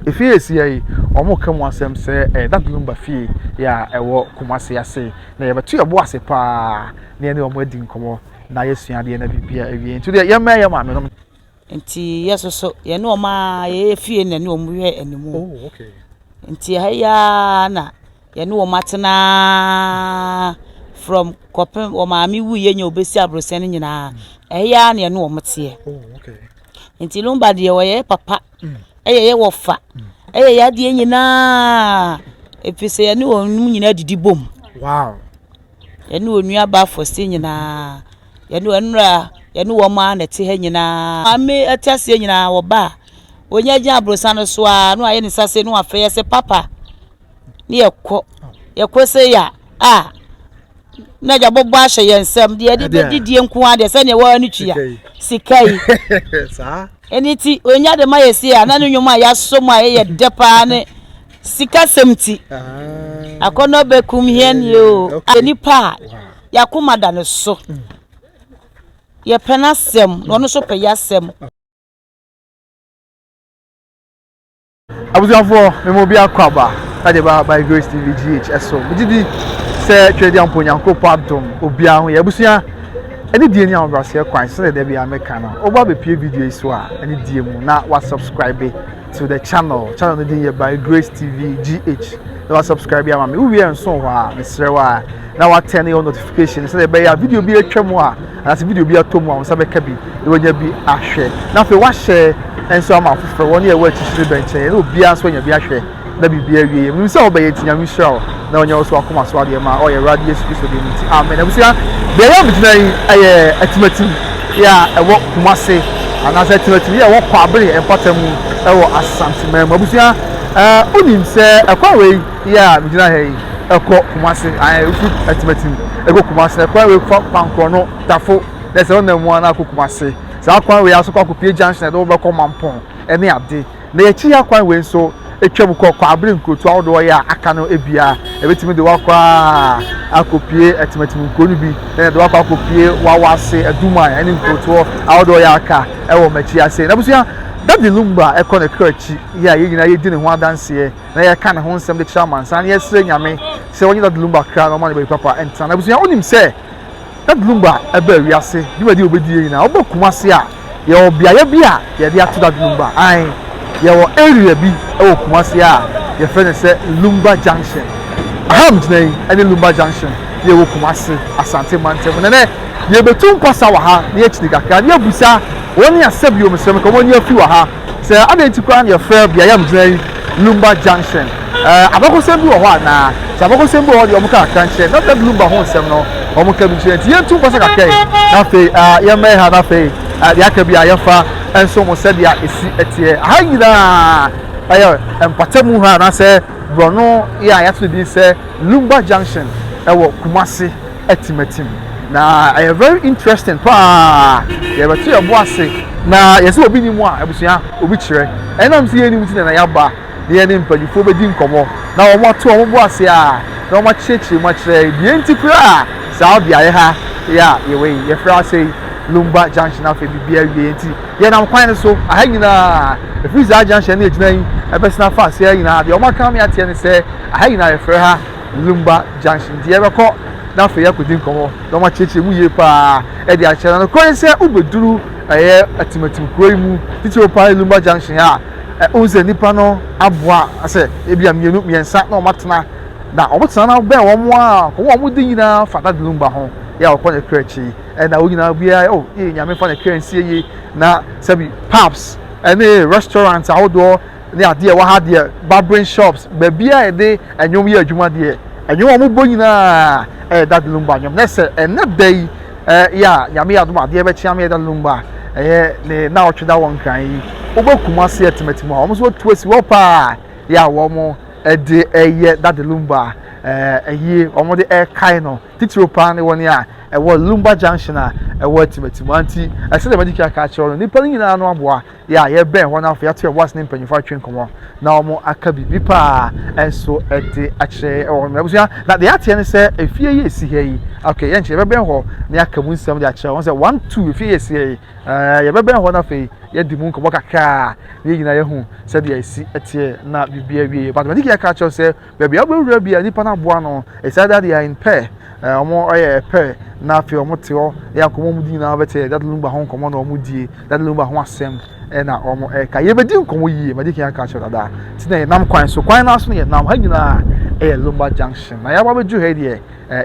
Efie a esi ha yi, wɔreka mu asɛm sɛ ɛyɛ Daddy Lumba fie yɛ a ɛwɔ Kumasi ase. Na yɛbɛto yɛn bo ase paa na yɛne wɔn adi nkɔmmɔ na yɛasua adeɛ na biribiara awie. Nti deɛ yɛmmɛn yɛn maame nom. Nti yɛ soso yɛne wɔn a yɛyɛ fie na ne wɔn hwɛ anim. Oh, okay. Nti ha yi ara na yɛne wɔn atena from kɔpem wɔn maame wuiɛ nya obɛsi aborɔsan no nyinaa. Ɛha yi ara na yɛne wɔn teɛ. Oh, okay. Nti Lumba deɛ ɔyɛ papa, ɛyɛ yɛ wɔfa, ɛyɛ yɛ adeɛ nyinaa. Ɛfiri sɛ yɛne wɔn nyinaa didi bom. Wow. Yɛne wɔn nuabaa Fɔsi nyinaa. Yɛne wɔn nnura, yɛne wɔn ara na ɛte ha nyinaa. Maame ɛte aseɛ nyinaa wɔba a, wɔnya gyina aborosan no so a na wayɛ ne nsa se na wafrɛ yɛ sɛ papa. Ne yɛkɔ. Yɛkɔ sɛ yɛ a, na agya bɔbɔ ahyɛ yɛn nsam deɛ yɛde bɛdidie nko ara deɛ sɛdeɛ wɔn ani tua sika yi. Ɛne ti onya de ma yɛ sie a na ne nnwom a yɛasɔ mu a ɛyɛ dɛ paa ne sikasɛm ti. Akɔnnɔ bɛkum yɛn yɛ o. Nipa a yɛakoma da ne so. Yɛpɛ n'asɛm na ɔno nso pɛ yɛasɛm. Abusuafoɔ, mema obi akɔ aba de ba By Grace TV GH so. Megye di sɛ Tweaduampɔ Onyankopɔn adom obiara ho yɛ. Abusua, ɛne die ne ahobrɛaseɛ kwan so sɛdeɛ da biara meka no. Woba bɛpie video yi so a, ɛne die mu na wa subscribe to the channel. Channel no din yɛ By Grace TV GH. Na wa subscribe ama me. Wowie nso hɔ a, mesrɛ wo a, na wa turn on notification sɛdeɛ ɛbɛyɛ a video bi atwa mu a, anaasɛ video bi atɔ mu a, wo nsa bɛka bi na wanya bi ahwɛ. Na afei wahyɛ nso ama afoforɔ, wɔn a ɛwɔ akyirikyiri bɛnkyɛn, na obiara nso anya bi ahwɛ na biribi awie yɛ. Menim sɛ wobɛyɛ nti Nyame nhyira wo na ɔnyɛ wo so akoma so adeɛ ma ɔyɛ Awurade Yesu Kristo din mu nti amen. Abusua, beaeɛ a megyina yi yɛ Atimatim yɛ a ɛwɔ Kumase anaasɛ Atimatim yɛ a ɛwɔ Kwabere mpata mu ɛwɔ Asanteman mu. Abusua, ɛɛ wonim sɛ ɛkwan wei yɛ a megyina ha yi ɛkɔ Kumase, ae wofiri Atimatim ɛkɔ Kumase, na ɛkwan wei fa Pankorɔno, Tafo, na sɛ wonam mu a na akɔ Kumase. Saa kwan wei ara nso kɔ akɔpue junction a ɛde wo bɛkɔ Mampong ne ade. Na yɛakyi ha kwan wei nso atwam kɔ Kwaabere nkurotoɔ ahodoɔ yɛ a aka no bia. Ɛbɛtumi de wo akɔ a akɔpue Atimatim nkuro no bi, na ɛde wo akɔ akɔpue Wawase, Aduman ne nkurotoɔ ahodoɔ yɛ aka wɔ m'akyi ase. N'abusua, Daddy Lumba kɔ ne kra akyi yɛ a yɛn nyinaa yɛdi ne ho adanseɛ na yɛka ne ho nsɛm de kyerɛ amansan na yɛsrɛ Nyame sɛ ɔnye Daddy Lumba kra na ɔma no baabi papa ntena. N'abusua, wonim sɛ Ted Lumba baa wiase, dwumadi a obedi yɛ nyinaa, woba Kumasi a, yɛwɔ beaeɛ bi a yɛde ato Dad Lumba. Ae, yɛwɔ area bi wɔ Kumasi a yɛfrɛ no sɛ Lumba Junction. Aha a megyina yi ne Lumba Junction yɛ wɔ Kumasi, Asante mantam mu. Na nɛ yɛbɛtu mpasa wɔ ha na yɛakyini kakra na yɛabusa wɔn a sɛbio mesrɛ mo ka wɔn ani afi wɔ ha. Sɛ adɛn nti koraa na yɛfrɛ beaeɛ a megyina yi Lumba Junction? Ɛɛ, abakɔsɛm bi wɔ hɔ anaa? Sɛ abakɔsɛm bi wɔ hɔ deɛ, wɔka kakra nkyerɛ. Na Dad Lumba ho nsɛm no, wɔka bi nkyerɛ. Nti yɛntu mpasa kakra yi, na afei yɛmmɛn ha, na afei deɛ aka bi a yɛmfa nso mo sɛdeɛ ɛsi teɛ. Aha nyinaa ɛyɛ mpatamu ha anaasɛ borɔno yi a yɛato ne din sɛ Lumba Junction wɔ Kumasi. Atimatim na ɛyɛ very interesting paa yɛbɛto yɛn bo ase na yɛsɛ obi nim a abusua obi kyerɛ ɛnam sɛ yɛnim nti na na yɛaba na yɛne mpanyinfoɔ bɛdi nkɔmmɔ na wɔn ato wɔn bo ase a na wɔn akyerɛkyerɛ mu akyerɛ deɛ nti koraa saa beaeɛ ha yɛ a yɛwɔ yi yɛfrɛ ase yi Lumba Junction. Afei biribi awie nti yɛnam kwan no so aha nyinaa ɛfiri saa junction no yɛgyina yi ɛbɛsena afa aseɛ nyinaa deɛ wɔn aka me ateɛ ne sɛ aha nyinaa yɛfrɛ ha Lumba Junction nti yɛbɛkɔ na afei yɛakɔdi nkɔmmɔ na wɔakyerɛkyerɛ mu yie paa de akyerɛ. Na nokorɛ ne sɛ wobɛduru ɛyɛ Atimatim kuro yi mu titiriw paa Lumba Junction a, wohu sɛ nnipa no aboa sɛ ebia mmienu mmiɛnsa na wɔatena na wɔtena na wobɛn wɔn a nkɔmmɔ a wɔdi nyinaa fa Daddy Lumba ho yɛ a wɔkɔ ne kra akyi ɛna wɔn nyinaa obiara oh yie Nyame fa ne kra nsie yie na sɛbi pubs ɛne restaurants ahodoɔ ne adeɛ ɛwɔ ha deɛ barbering shops baabi a yɛde ɛnwom yɛ adwuma deɛ ɛnwom a wɔbɔ nyinaa ɛyɛ Daddy Lumba nwom na sɛ ɛnɛ da yi ɛyɛ a Nyame yɛ adom adeɛ bɛkye ama yɛ Daddy Lumba ɛyɛ ne na ɔtwe da wɔ Nkran yi wobɛ Kumasi Atimatim a wɔn nso atu asi hɔ paa yɛ a wɔn ɛde ɛyɛ Daddy Lumba ɛyie wɔn de ɛkae no titiriw paa ne wɔn a. ɛwɔ Lumba Junction a ɛwɔ Atimatim. Nti ɛsɛ dɛ mɛdi kan aka akyerɛ no, nipa no nyinaa no aboa yɛ a yɛbɛn hɔ no, afei ato yɛn bo ase ne mpanyinfoɔ atwe nkɔmɔ na wɔn aka biribi paa nso de akyerɛ ɛwɔ hɔ. Abusua, na deɛ ateɛ ne sɛ efie yi esi ha yi, okay, yɛn nkyɛn yɛbɛbɛn hɔ na yɛaka mu nsɛm de akyerɛ wɔn sɛ 1, 2, efie yi esi ha yi, yɛbɛbɛn hɔ na afei yɛdi mu nkɔmɔ kakra na yɛn nyinaa yɛhu sɛdeɛ esi teɛ na biribi awie. But mɛdi kan aka akyerɛ sɛ baabi a wobɛwura bi a nipa no aboa no, it's either they are in pair, wɔn yɛ pair, na afei wɔn te hɔ yɛ nkɔmɔ wɔn di nyinaa bɛte Daddy Lumba ho nkɔmɔ na wɔn die Daddy Lumba ho asɛm ɛna wɔn ɛka. Yɛbɛdi nkɔmɔ yie. Mɛdi kan aka akyerɛ dada ti na yɛnam kwan so, kwan no so na yɛnam ha nyinaa ɛyɛ Lumba Junction na yɛaba abɛduru ha yi deɛ,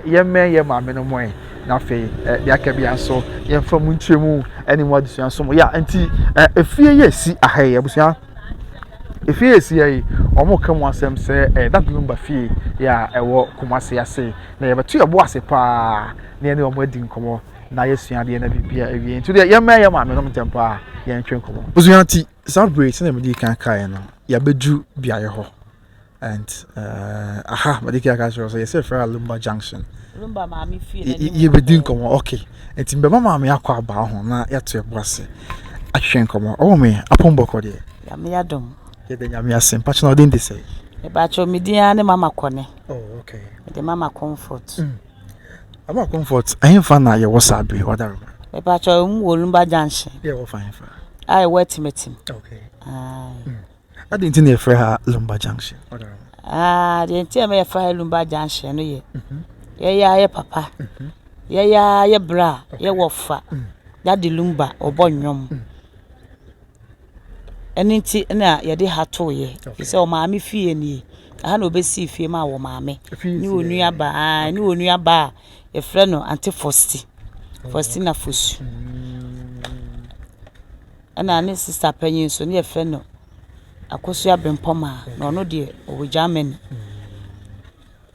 yɛmmɛn yɛ maame no mɔɛ na afei deɛ aka bia nso yɛmfa mu nkyerɛmu ɛne mu adesua nso mo yɛ. Nti efie yɛ esi aha yi, abusua, efie yɛ esi ha yi, wɔn ka mu asɛm sɛ Daddy Lumba fie yɛ a ɛwɔ Kumasi ase, na yɛbɛto yɛ bo ase paa na yɛne wɔn adi nkɔmɔ na yɛsua adeɛ na biribi a awie. Nti deɛ yɛmmɛn yɛ maame nom ntɛm paa, yɛntwe nkɔmɔ. Abusua, nti saa bere sɛdeɛ mede kan kaeɛ no, yɛabɛduru beaeɛ hɔ and aha mede kan aka kyerɛ sɛ yɛsɛ frɛ Lumba Junction. Lumba maame fie n'anim. Yɛbɛdi nkɔmɔ. Okay, nti mbɛma maame akɔ aba ho na yɛato yɛbo ase atwetwe nkɔmɔ. Ɔwɔ me apɔmbɔkɔ deɛ. Nyame adom. Yɛda Nyame ase. Mpakyɛ, na ɔde nte sɛ? Mepakyɛ, me din ara ne Mama Kɔne. Oh, okay. Mede Mama Comfort. Mama Comfort, ɛhemfa na yɛwɔ saa bere wadaroma? Mepakyɛ, mu wɔ Lumba Junction. Yɛwɔ fa hemfa? A ɛwɔ Atimatim. Okay. Adi nti na yɛfrɛ ha Lumba Junction, wadaroma? Ah, deɛ nti a yɛfrɛ ha Lumba Junction no yɛ yɛyɛ ayɛ papa, yɛyɛ ayɛ bra, yɛwɔ fa Daddy Lumba ɔbɔ nnwom. Ɛno nti na yɛde ha tooyɛ. Ɛfiri sɛ ɔmaame fie nie. Aha na ɔbɛsii fie maa wɔ maame ne wɔ nua baa, ne wɔ nua baa a yɛfrɛ no Ante Fosti, Faustina Fosu. Ɛna ne sister panyin nso ne yɛfrɛ no Akosua Brempɔmaa, na ɔno deɛ ɔwɔ Germany.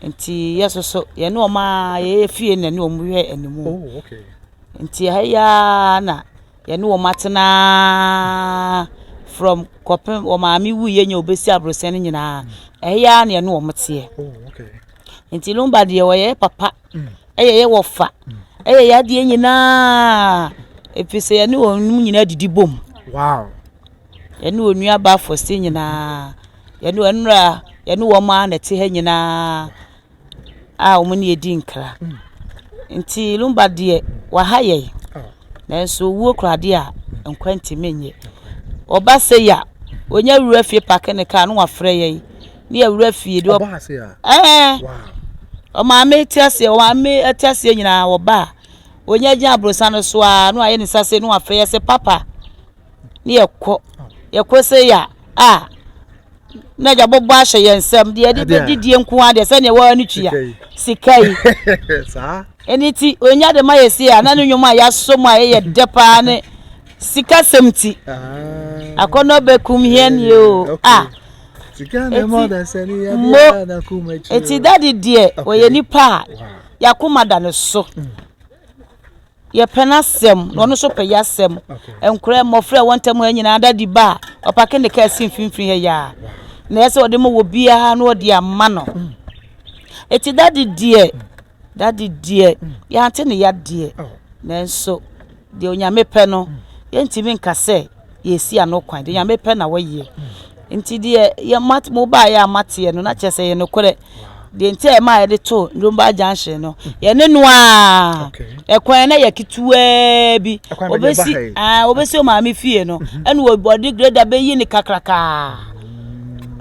Nti yɛ soso yɛne wɔn a yɛyɛ fie na ne wɔn hwɛ anim. Nti ha yi ara na yɛne wɔn atena from kɔpem wɔn maame wuiɛ nya obɛsi aborɔsan no nyinaa. Ɛha yi ara na yɛne wɔn teɛ. Nti Lumba deɛ ɔyɛ papa, ɛyɛ yɛ wɔfa, ɛyɛ yɛ adeɛ nyinaa. Ɛfiri sɛ yɛne wɔn nyinaa didi bom. Yɛne wɔn nua baa Fosti nyinaa. Yɛne wɔn nnura, yɛne wɔn ara na ɛte ha nyinaa a wɔn ne yɛdi nkra. Nti Lumba deɛ waha yɛn. Nanso owuo kura adeɛ a nkwa ntumi nyɛ. Ɔba sei a, onya wura fie park ne kaa na wafrɛ yɛn. Ne yɛwura fie deɛ Ɔba ha sei a? Ɛɛ. Ɔmaame te aseɛ, ɔmaame te aseɛ nyinaa ɔba a, onya gyina aborosan no so a na wayɛ ne nsa sei na wafrɛ yɛ sɛ papa. Ne yɛkɔ. Yɛkɔ sei a, a na agya bɔbɔ ahyɛ yɛn nsam deɛ yɛde bɛdidie nko ara deɛ sɛdeɛ wɔn ani tua sika yi. Ɛne ti onya de ma yɛ sei a na ne nnwom a yɛasɔ mu a ɛyɛ dɛ paa ne sika sɛm ti. Akɔnɔ bɛkum hɛn yi o. A eti mo eti Daddy deɛ ɔyɛ nipa a yɛakoma da ne so. Yɛpɛ n'asɛm na ɔno nso pɛ yɛasɛm. Nkora mmɔfra a ɛwɔ ntam ha nyinaa, Daddy ba a ɔpake ne kaa si mfimfini ha yi a na ɛsɛ sɛ ɔde ma wɔ biara na ɔde ama no. Eti Daddy deɛ, Daddy deɛ yɛante ne yadeɛ, nanso deɛ Onyame pɛ no yɛntumi nka sɛ yɛsi ano kwan. Deɛ Nyame pɛ na wɔyɛ. Nti deɛ yɛ mat mo baeɛ a mateɛ no na kyerɛ sɛ yɛ nokorɛ. Deɛ nti a ɛma yɛde to Lumba Junction no, yɛne no a ɛkwan na yɛ ketewaa bi. Obesi ah obesi ɔmaame fie no, ɛna wɔde grader bɛyi ne kakrakaa.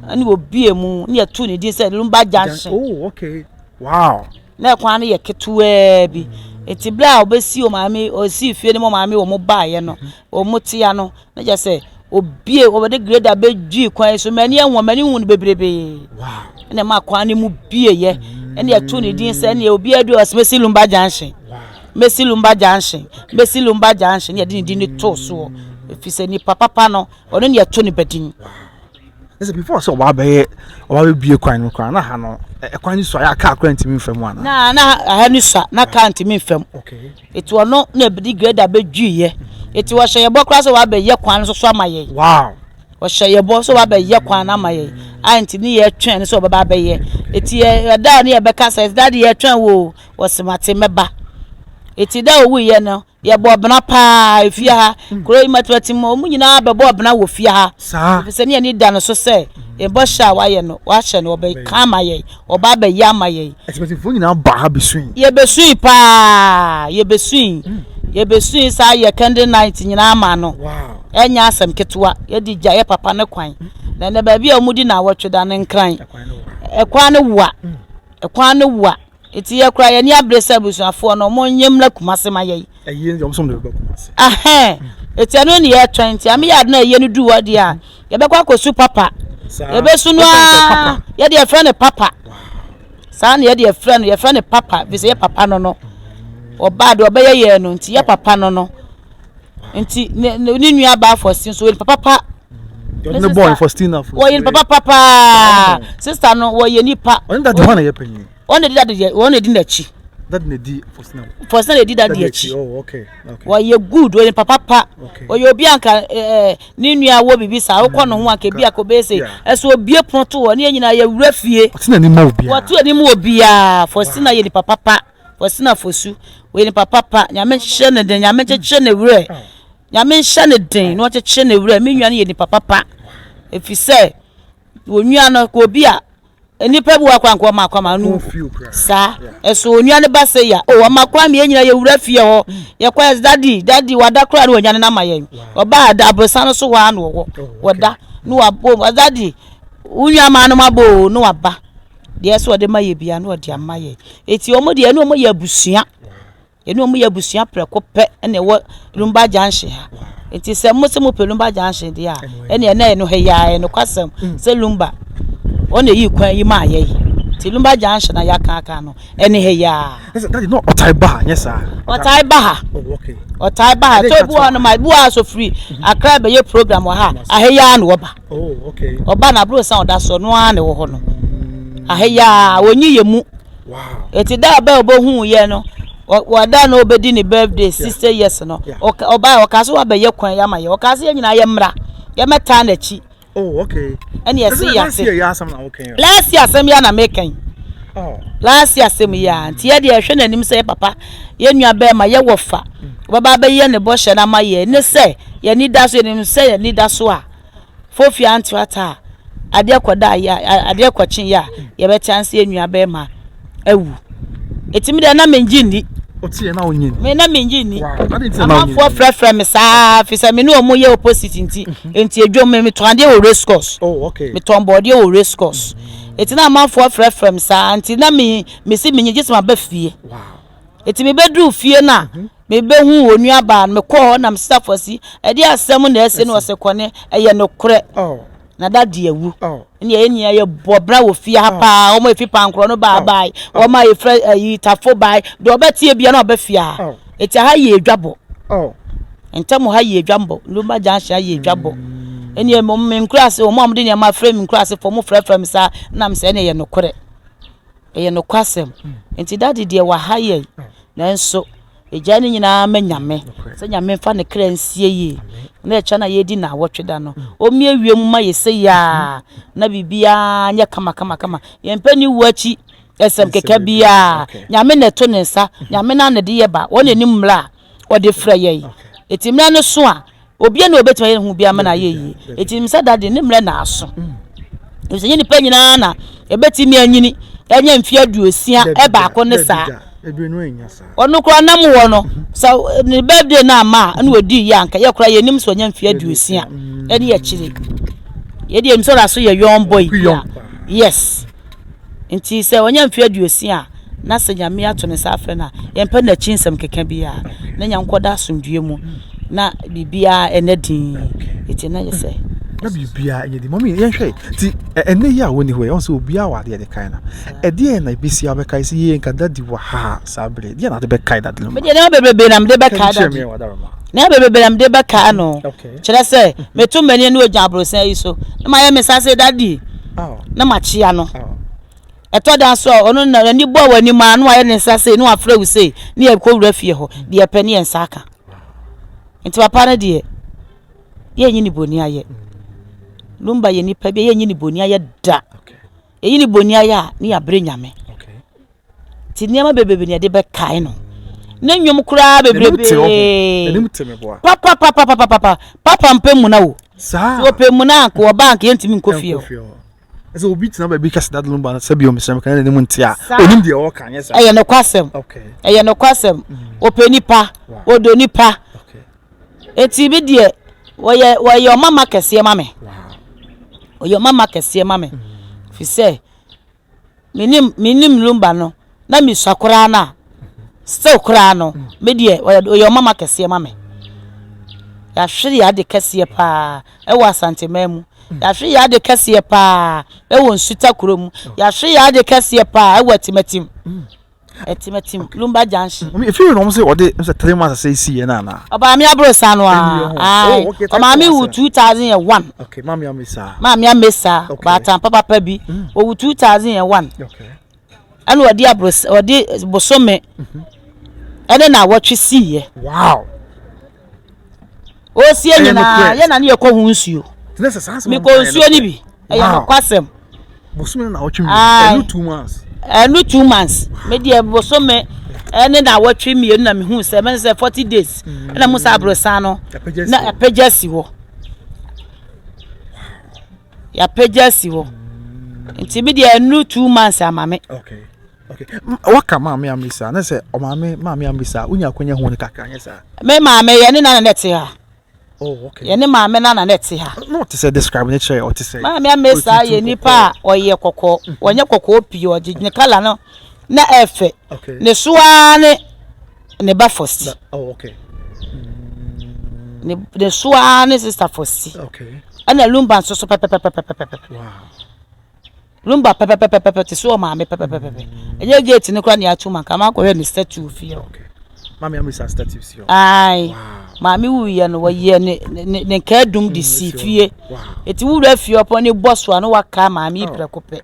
Ɛna wɔbie mu na yɛto ne din sɛ Lumba Junction. Oh, okay. Wow. Na ɛkwan no yɛ ketewaa bi. Nti berɛ a ɔbɛsi ɔmaame ɔsii fie no mu ɔmaame wɔn baeɛ no, wɔn tea no, na kyerɛ sɛ obie wɔde grader bɛdwii kwan yi so m'ani ahu m'ani hu no bebrebee. Ɛna ɛma kwan no mu bieeɛ. Ɛna yɛto ne din sɛ ɛna obiara du ɔsɛ mɛsi Lumba Junction. Mɛsi Lumba Junction. Mɛsi Lumba Junction. Na yɛde ne din no too soɔ. Ɛfiri sɛ nipa papa no, ɔno na yɛto ne badin. Ɛsɛ before sɛ ɔba bɛyɛ ɔba bɛbie kwan no koraa na ha no ɛkwan no sua yɛ a kaa koraa ntumi nfa mu ana? Na ha no sua na kaa ntumi nfa mu. Eti ɔno na ɛde grader bɛdwiiɛ. Eti ɔhyɛ yɛ bɔ koraa sɛ wabɛyɛ kwan no nso so ama yɛn. Wow. Ɔhyɛ yɛ bɔ sɛ wabɛyɛ kwan no ama yɛn. A nti ne yɛtwɛn no sɛ ɔbɛba abɛyɛ. Eti yɛ ɛda a ne yɛbɛka sɛ Daddy yɛtwɛn wo o. Ɔse mate mɛba. Eti da a owuiɛ no, yɛbɔɔ bena paa efie ha. Kuro yi matimatim mu, wɔn nyinaa bɛbɔɔ bena wɔ fie ha. Saa. Efisɛ ne yɛn ani da no so sɛ yɛn bɔhyɛ a wayɛ no, wahyɛ no, ɔbɛka ama yɛn, ɔba abɛyɛ ama yɛn. Atimatimfoɔ nyinaa baa ha bɛsui. Yɛbɛsui paa, yɛbɛsui, yɛbɛsui saa yɛ candle night nyinaa ma no. Wow. Ɛnyɛ asɛm ketewa, yɛde gya yɛ papa no kwan. Na ɛnɛ baabi a wɔdi naawɔtwe da no nkran. Ɛkwan no wa. Ɛkwan no wa. Ɛkwan no wa. Nti yɛ koraa yɛn ani abere sɛ abusuafoɔ no wɔn nyɛ mmra Kumase ma yɛn. Ɛyie no deɛ wɔn nso wɔn de bɛba Kumase. Ahɛn. Nti ɛno ne yɛtwɛn nti ame yɛ ade na ɛyie no duru hɔ deɛ a yɛbɛkɔ akɔsu papa. Saa. Yɛbɛsu no Wɔfrɛ no sɛ ara. papa. Yɛde yɛfrɛ no papa. Saa na yɛde yɛfrɛ no yɛfrɛ no papa fi sɛ yɛ papa no no. Ɔbaa deɛ ɔbɛyɛ yɛn no nti yɛ papa no no. Nti ne ne ne nua baa Faustin nso wɔyɛ nipa papa. Ɔne ne bɔɔ Faustina Faustin. Wɔyɛ nipa papa paa. Sista no wɔyɛ nipa. Ɔne dadi hɔ na yɛ panyin. Wɔn na di dadi yɛ wɔn na di n'akyi. Dadi na di Faustina. Faustina na di dadi akyi. Oh okay okay. Wɔyɛ good wɔyɛ nipa papa. Okay. Wɔyɛ obi anka ɛɛ ne nua wɔ biribi saa wokɔ ne ho anka ebi akɔ bɛyɛ sɛ ɛso obie pono to hɔ ne yɛn nyinaa yɛ wura fie. Ɔte n'anim ma obiara. Wɔte n'anim wɔ obiara. Faustina yɛ nipa papa. Faustina Fosu wɔyɛ nipa papa. Nyame nhyɛ ne den nyame nkyekyere ne werɛ. Nyame nhyɛ ne den na ɔkyekyere ne werɛ. Me nua no yɛ nipa papa. Efisɛ wɔn nua no kɔ obi a nnipa bi wɔ akora nka ɔma akwa no saa ɛso onua no ba sɛ ya o ɔma kwan mi yɛn nyinaa yɛwura fie hɔ yɛkɔ yɛ dadi dadi wada koraa ne wanya ne nama yɛn ɔbaa da aborosan no so hɔ ara na wɔwɔ wɔda ne wabɔ dadi wo nua maa no ma bɔ o ne waba deɛ ɛsɛ ɔde ma yɛ bia ne ɔde ama yɛ eti wɔn deɛ ɛne wɔn yɛ abusua. Yɛne wɔn yɛ abusua prɛko pɛ na ɛwɔ Lumba Junction ha. Nti sɛ mo sɛ mopɛ Lumba Junction deɛ a, ɛne ɛnɛ ɛno ha yi ara, ɛyɛ nokwasɛm sɛ Lumba, wɔn na ɛyii kwan yi maa yɛn. Nti Lumba Junction a yɛaka aka no, ɛne ha yi ara. Ɛsɛ daddy na ɔtae ba ha, nyɛ saa? Ɔtae ba ha. Oh, okay. Ɔtae ba ha. Tɔ ebi wɔ hɔ nom a, ebi wɔ ha so firi Accra bɛyɛ program wɔ ha, aha yi ara na ɔba. Oh, okay. Ɔba na aburo san ɔda so, ɔno ara na ɛwɔ hɔ no. Aha yi ara, wɔnyi yɛ mu. Eti da a bɛ obohuu yɛ no, wɔ da na obedi ne birthday 60 years no, ɔbae ɔkaa sɛ wabɛyɛ kwan yi ama yɛ. Ɔkaa sɛ yɛn nyinaa yɛmmra, yɛmmɛtaa n'akyi. Oh, okay. Ɛne yɛse yɛate. Last year yɛ asɛm na woka. Last year asɛm yi a na meka yi. Oh. Last year asɛm yi a nti yɛ deɛ yɛhwɛ n'anim sɛ yɛ papa, yɛ nua bɛrima, yɛ wɔfa. Ɔbɛba abɛyɛ ne bɔhyɛ no ama yɛ ne sɛ yɛn ani da so, yɛnim sɛ yɛn ani da so a. Fofia antrata a, adeɛ kɔda a, adeɛ kɔkye yɛ a, yɛbɛte anse yɛn nua bɛrima awu. Eti mi deɛ na mengye nni. Ɔte na wonye nni. Me na mengye nni. Amanfoɔ frɛfrɛ me saa fi sɛ me ne wɔn yɛ opposite nti. Mhm. Nti edwom me metɔn adeɛ wɔ race course. Oh, okay. Metɔn bɔɔdeɛ wɔ race course. Mm. Eti na amanfoɔ frɛfrɛ me saa nti na me me si menye gye sɛ ma ba fie. Wow. Eti mebɛduru fie no a, mebɛhuu onuabaa no, mekɔɔ hɔ na mesesa Kwasi, ɛdeɛ asɛm na asi no ɔse kɔne, ɛyɛ nokorɛ. Na dade awu. Ɛne yɛn nyinaa yɛbɔ bra wɔ fie ha paa, wɔn a efi pankorɔ no baa bae, wɔn a efrɛ ayi tafo bae, deɛ ɔbɛteɛ bia na ɔbɛ fie ha. Eti aha yɛ edwabɔ. Ntam ha yɛ edwabɔ, Lumba Junction ha yɛ edwabɔ. Ɛne me nkuraase, wɔn a wɔde nneɛma frɛ me nkuraase fo, wɔn frɛfrɛ me saa, nam sɛ ɛne ɛyɛ nokorɛ. Ɛyɛ nokwasɛm. Nti daddy deɛ waha yɛn nanso yɛgyae ne nyinaa ma Nyame sɛ Nyame mfa ne kra nsie yie na ɛkyɛ na yɛredi naawɔtwe da no ɔmmie wiem ma yɛ sei a na biribiara nyɛ kama kama kama. Yɛmpɛ ne wuo akyi ɛsɛm keka biara. Nyame na ɛto ne nsa, Nyame na na ɛde yɛ ba, wɔn na ɛnim mmerɛ a ɔde frɛ yɛn. Ɛti mmerɛ no so a Obiara nni hɔ a obetumi ayɛ ne ho biara ama no ayɛ yie. Enti nim sɛ dade ne mmerɛ na aso. Efisɛ nyɛ nipa nyinaa na ebetumi anyini anya mfe aduosia baako ne saa. Ɔno koraa nam wɔ no sɛ ne birthday no ama a ɛna ɔdii yɛ anka yɛ koraa yɛnim sɛ ɔnya mfe aduosia ɛne akyire. Yɛde yɛnim sɛ ɔda so yɛ young boy bi a. Yes. Nti sɛ ɔnya mfe aduosia a, na sɛ Nyame ato ne nsa afrɛ no a, yɛmpɛ n'akyi nsɛm keka biara. Na nya nkɔda asomdwoeɛ mu, na biribiara ɛnɛ dinn. Nti na yɛ sɛ. Na biribiara ɛnyɛ din. Mɔmi yɛnhwɛ ti ɛnɛ yi a wɔnni hɔ yi, ɔn sɛ obiara wɔ adeɛ de kae no. Ɛdeɛn na ebesi a wobɛkae sɛ yie nka dadi wɔ ha saa bere yi? Deɛn na wode bɛkae dadi no? Medeɛ nneɛma bebrebe na mede bɛkae dadi. Nneɛma bebrebe na mede bɛkae no. Kyerɛ sɛ, meto m'ani ne ogyina aborosan yi so, na mayɛ me nsa sɛ dadi. na makyea no. Ɛtɔ da nso a, ɔno na n'ani bɔ w'anim a, na wayɛ ne nsa sei, na wafrɛ wo sei, ne yɛkɔ wura fie hɔ. Deɛ ɛpɛ ne yɛn nsa aka. Nti papa no deɛ, yɛnyi ne bɔni ayɛ. Lumba yɛ nipa bi a yɛnyi ne bɔni ayɛ da. Yɛyi ne bɔni ayɛ a, ne yɛabrɛ Nyame. Nti nneɛma bebrebe na yɛde bɛkae no. Ne nnwom koraa N'anim te hɔ. bebrebee. N'anim te me boa. Papapapapapa, papa mpɛ muna o. Saa. Sɛ ɔpɛ muna a, nka ɔba anka yɛntumi nkɔ fie Ɛnkɔ hɔ. fie hɔ. Ɛsɛ obi tena baabi ka sɛ Daddy Lumba no sɛbi ɔmesrɛ me ka n'anim nte a, Saa. onim deɛ ɔreka nyɛ saa. Ɛyɛ nokwasɛm. Ɛyɛ nokwasɛm. Ɔpɛ nipa, ɔdɔ nipa. Eti bi deɛ wɔyɛ ɔmama kɛseɛ ma me. Ɔyɛ ɔmama kɛseɛ ma me. Fi sɛ menim Lumba no na mesua koraa no a still koraa no me deɛ ɔyɛ ɔmama kɛseɛ ma me. Yɛahwere yɛ ade kɛseɛ paa ɛwɔ Asanteman mu. Yɛahwere yɛ ade kɛseɛ paa ɛwɔ Nsuta kuro mu. Yɛahwere yɛ ade kɛseɛ paa ɛwɔ Atimatim. Atimatim Lumba Junction. Efi na wɔn sɛ ɔde sɛ 3 months sɛ esi yɛ nana. Ɔbaame aborosa no Ɛni a. hɔ. Ae. Oh, okay, Ɔmaame wu 34. 2001. Okay, maame amisa. Maame amesa baatan papapa bi. Owu 2001. Ɛna ɔde aborosa ɔde bosome ɛne na awɔtwe siiɛ. Osie Ɛyɛ nyinaa nokorɛ. yɛ na ne yɛkɔ ho nsuo. Tena sɛ saa asɛm a Mekɔ wɔka yɛ nsuo no nokorɛ. bi. Ɛyɛ nokwasɛm. Bosome na awɔtwe Aye. mmienu. Ɛnu 2 months. Ɛno 2 months. Me deɛ bosome ɛne na awɔtwe mmienu na mehu sɛ mɛne sɛ 40 days ɛna mu sɛ aborosan no Apagya si na hɔ. apagya si hɔ. Yɛapagya si hɔ. Nti me deɛ ɛnu 2 months ama me. Okay. Okay. Waka maame amisa na sɛ ɔmaame maame amisa wonya akonya hu no kakra nyɛ saa. Me maame yɛne nana na ɛte ha. Oh, okay. Yɛne maame nana na ɛte ha. Na ɔte sɛ describe ne kyerɛ ɔte sɛ. Maame amesa yɛ Ɔtutu nipa a ɔyɛ kɔkɔɔ. Ɔnyɛ kɔkɔɔ pii, ɔgye ne colour no na ɛfɛ. Ne so ara ne ne ba Fosti. Oh, okay. Ne so ara ne sister Fosti. Ɛna Lumba nso so pɛpɛpɛpɛpɛpɛ. Lumba pɛpɛpɛpɛpɛ te so ɔmaame pɛpɛpɛpɛ. Ɛnyɛ gate ne kora ne ato ma nka makɔhwɛ ne statue fie hɔ. Okay. Maame amisa statue si hɔ. Ae. Maame wuyɛ no wɔyɛ ne nkaadum de si fie. Eti wura fie ɔpɔ ne bɔ so a na waka maame yi Oh. prɛko pɛ.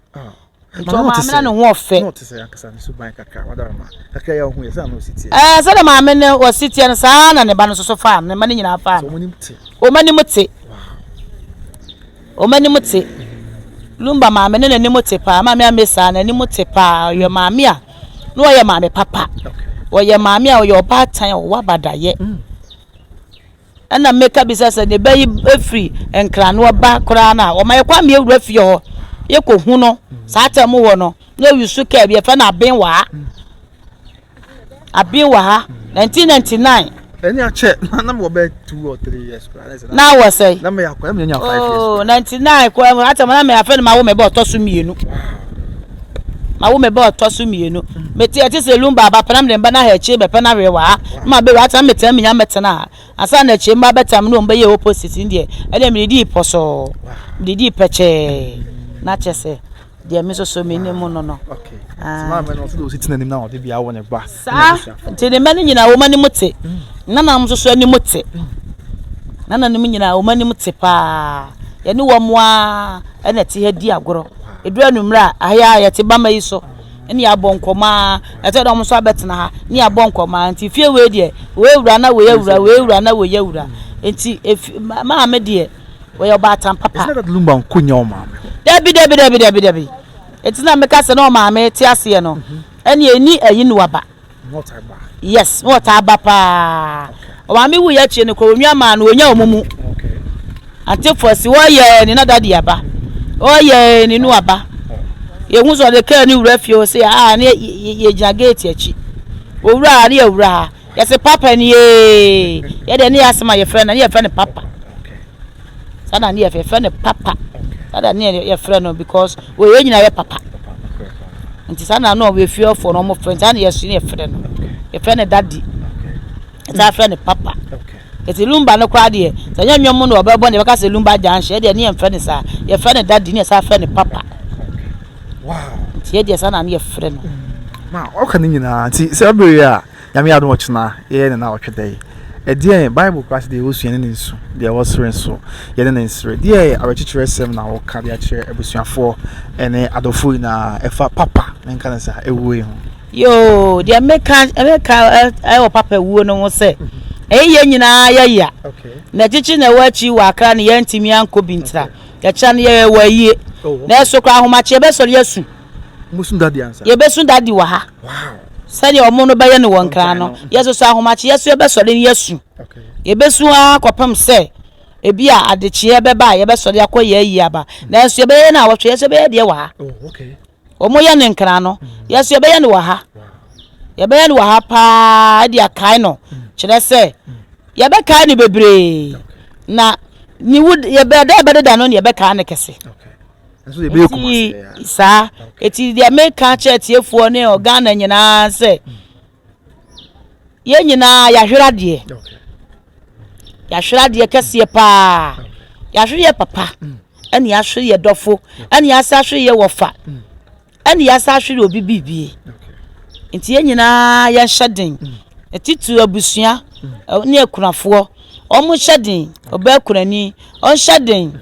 Nti Maame no te ɔmaame na sɛ- ne ho ɔfɛ. Na ɔte sɛ ankasa ne suban kakra wadaroma kakra yɛ ɔho yɛ sɛ ano si tie. Sɛdeɛ maame no wɔsi teɛ no saa na ne ba no nso so faa no ne mma no nyinaa faa So no. wɔn anim te. Wɔn anim te. Wɔn anim te. Lumba maame ne n'anim te paa. Maame Amesa n'anim te paa. Ɔyɛ maame a na ɔyɛ maame papa. Ɔyɛ maame a ɔyɛ ɔbaatan a ɔwɔ abadayɛ. Ɛna mmeka bisa sɛ ne ba yi efiri nkrano ba koraa na ɔma yɛ kɔ ama ewura fie hɔ yɛkɔ hu no saa tɛm hɔ no na oyi so kaa bi yɛfɛ no abenwa abenwa ha 1999. Ɛni akyɛ na mo wɔ bɛ 2 or 3 years koraa. Na sɛ Na wɔ sɛ na mɛ akɔ na mɛ nya 5 years. Oh, 99 kɔ atɛm na mɛ afɛ no ma wo mɛ bɛ ɔtɔ so mmienu ma wo mɛ bɛ ɔtɔ so mmienu mɛ te ɛte sɛ Lumba aba pɛnam de mba na ha akyire bɛpɛ na awe wɔ ha ma bɛ wɔ atɛm mɛ tɛm nya mɛtena ha asa na akyire mba bɛtɛm na wɔn bɛyɛ opposite deɛ ɛdeɛ mɛ didi pɔsɔɔ mɛ didi pɛkyɛɛ na kyɛ sɛ deɛ me nso so me nim no. Okay. Ti maame no ɔsɛ de osi tena anim na ɔde bi awɔ ne ba. Saa nti ne mma no nyinaa wɔn anim te nananom nso so anim te nananom nyinaa wɔn anim te paa yɛne wɔn a ɛna te ha di agorɔ eduru anummerɛ a ahia a yɛte bama yi so ɛne yɛabɔ nkɔmɔ a ɛtɔ dɛ wɔn nso abɛtena ha ne yɛabɔ nkɔmɔ a nti fie wei deɛ wei wura na wei awura wei wura na wei awura nti efi maame deɛ wɔyɛ ɔbaatan papa. Ɛsɛ dɛ Lumba nko nya ɔmaame hɔ. Dabi dabi dabi dabi dabi eti na meka sɛ na ɔmaame te aseɛ no ɛne ɛni ɛyi no waba. Not aba. Yes, na ɔtaa ba paa. Ɔmaame wu yɛ akyire no kɔ onua maa no onya ɔmo mu. Ante fɔsi wɔyɛ ne na dadi aba ɔyɛ ne nu aba yehu sɛ ɔde kaa ne wura fie hɔ sɛ aa ne yɛgyina gate akyi owura ha ne yɛwura ha yɛsɛ papa ni yee yɛdeɛ ne yɛ asɛm a yɛfrɛ no ne yɛfrɛ no papa saa na ne yɛfrɛ no papa saa na ne yɛfrɛ no because wɔyɛ nyinaa yɛ papa nti saa na na ɔwɔ efiefoɔ no ɔmo frɛ saa na yɛso ne yɛfrɛ no yɛfrɛ no daddy saa frɛ no papa. Eti Lumba no koraa deɛ sɛ nyɛ nnwom na ɔbɛbɔ ne yɛbɛka sɛ Lumba Junction yɛdeɛ ne yɛmfrɛ no saa yɛfrɛ no daddy ne yɛsan frɛ no papa. Nti yɛdeɛ saa na ne yɛfrɛ no. Ma ɔka ne nyinaa nti sɛ ɔbɛrɛ a Nyame adom ɔkyena yɛyɛ ne na ɔtwe dɛ yi ɛdeɛn Bible koraa sɛ deɛ ɛwɔ sua ne ne nsu deɛ ɛwɔ sere nso yɛne ne nsere deɛ awerɛkyekyerɛ sɛm na wɔka de akyerɛ abusuafoɔ ɛne adɔfoɔ nyinaa ɛfa papa ne nka ne saa ɛwuo yi ho. Yoo, deɛ meka ɛwɔ papa wuo no ho sɛ ɛyɛ yɛn nyinaa yɛya na kyikyi na ɛwɔ akyi wɔ Akra ne yɛntumi ankɔ bi ntira yɛkyerɛ no yɛyɛ wɔ ayie na ɛso koraa ahomakye yɛbɛsɔre asu Musu daddy ansa. Yɛbɛsu daddy wɔ ha. Sɛdeɛ wɔn no bɛyɛ no wɔ Nkran no, yɛn nso so ahomakye yɛn nso yɛbɛsɔre na yɛasu. Yɛbɛsu ara kɔpem sɛ ebi a adekyeɛ bɛba a yɛbɛsɔre akɔ yɛn ayie aba. Nanso yɛbɛyɛ no awɔtwe, yɛn nso yɛbɛyɛ deɛ wɔ ha. Wɔyɛ no Nkran no, yɛn nso yɛbɛyɛ no wɔ ha. Yɛbɛyɛ no wɔ ha paa de akae no, kyerɛ sɛ yɛbɛkae no bebree. Na ne wu yɛbɛ da yɛbɛdeda no na yɛbɛkae no kɛse. Nti saa eti deɛ meka kyerɛ tiefoɔ ne Ghana nyinaa sɛ yɛn nyinaa yɛahwere adeɛ. Yɛahwere adeɛ kɛseɛ paa. Yɛahwere yɛ papa ɛne yɛahwere yɛ dɔfo ɛne yɛasa ahwere yɛ wɔfa. Ɛne yɛasan ahwere obi biribi. Nti yɛn nyinaa yɛnhyɛ den. Titiriw abusua ne akunafoɔ, wɔnhyɛ den. Ɔbaa kunani, ɔnhyɛ den.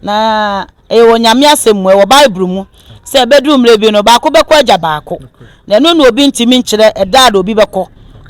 Na ɛyɛ wɔ Nyame asɛm mu, ɛwɔ Bible mu sɛ ɛbɛduru mmerɛ bi no, baako bɛkɔ agya baako. Na ɛno na obi ntumi nkyerɛ ɛda a obi bɛkɔ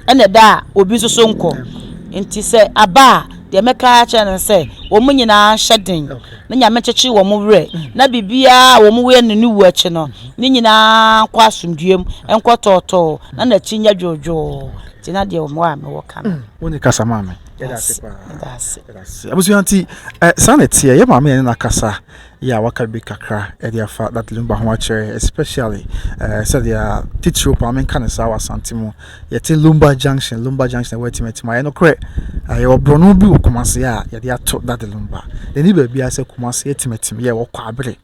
ɛna ɛda a obi nso so nkɔ. Nti sɛ aba a, deɛ mɛka akyerɛ no sɛ wɔn nyinaa nhyɛ den. Na Nyame nkyekye wɔn werɛ, na biribiara a wɔn yɛ no ne wu akyi no, ne nyinaa nkɔ asomdwoeɛ mu, nkɔ tɔɔtɔɔ, na n'akyi nyɛ dwoodwoo. Nti na deɛ wɔn a mewɔ ka no. Wo ne kasa maame. Yɛda ase paa. Yɛda ase. Yɛda ase. Abusua nti, eh, saa na ɛteɛ. Yɛ maame yɛne no akasa yɛ a waka bi kakra ɛde afa Daddy Lumba ho akyerɛ especially eh, sɛdeɛ titiriw paa menka no saa wɔ Asante mu. Yɛte Lumba Junction, Lumba Junction ɛwɔ Atimatim a, ɛyɛ nokorɛ, yɛwɔ borɔno bi wɔ Kumasi a yɛde ato Daddy Lumba. N'ani baabiara sɛ Kumasi Atimatim, yɛ wɔ Kwaabere,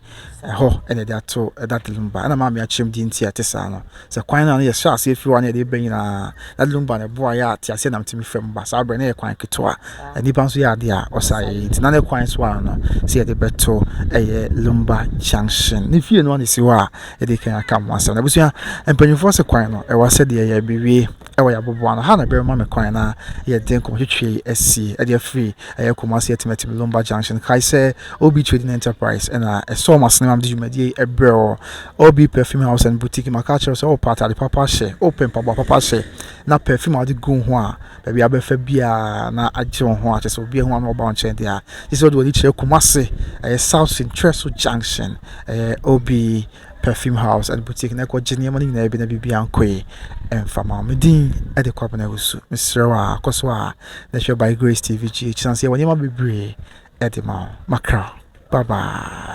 ɛhɔ na yɛde ato Daddy Lumba. Ɛna maame akyerɛ mu deɛ nti a ɛte saa no. Sɛ kwan no a na yɛhyɛ aseɛ firi hɔ a na yɛde ba nyinaa, Daddy Lumba na ɛboa yɛ a teaseɛnam tumi fa mu ba. Saa berɛ no na ɛyɛ kwan ketewa. Nnipa nso yɛ adeɛ a ɔsa yɛ nti na ne kwan so ara no sɛ yɛde bɛto ɛyɛ Lumba Junction. Ne fie no ara na ɛsi hɔ a Yɛde kan aka ho asɛm. Abusua, mpanyinfoɔ se kwan no, ɛwɔ sɛdeɛ yɛbɛwie ɛwɔ yɛn aboboano. Ha na ɛbɛma me kwan na yɛde nkɔmmɔtwetwe yi asie ɛde afiri ɛyɛ Kumasi Atimatim Lumba Junction. Kae sɛ OB Trading Enterprise ɛna ɛsɔɔ m'asene ma mede dwumadie yi ɛbrɛ wɔ OB Perfume House and Boutique. Maka akyerɛ wo sɛ wopɛ atade papa hyɛ, wopɛ mpaboa papa hyɛ na perfume a wode gu ho a baabi a wobɛfa biara na agye wo ho a kyerɛ sɛ obi ahu ano ɔba wo nkyɛn deɛ a gye sɛ wode w'ani kyerɛ Kumasi ɛyɛ South Nkyerɛso Junction. Ɛyɛ OB Perfume House and Boutique na ɛkɔgye nneɛma no nyinaa bi na biribiara nkɔ yie ɛmfa ma wo. Me din de Kwabena Owusu. Mesrɛ wo a kɔ so a na hwɛ By Grace TV GH sane sɛ yɛwɔ nneɛma bebree de ma wo. Makra wo. Bye bye.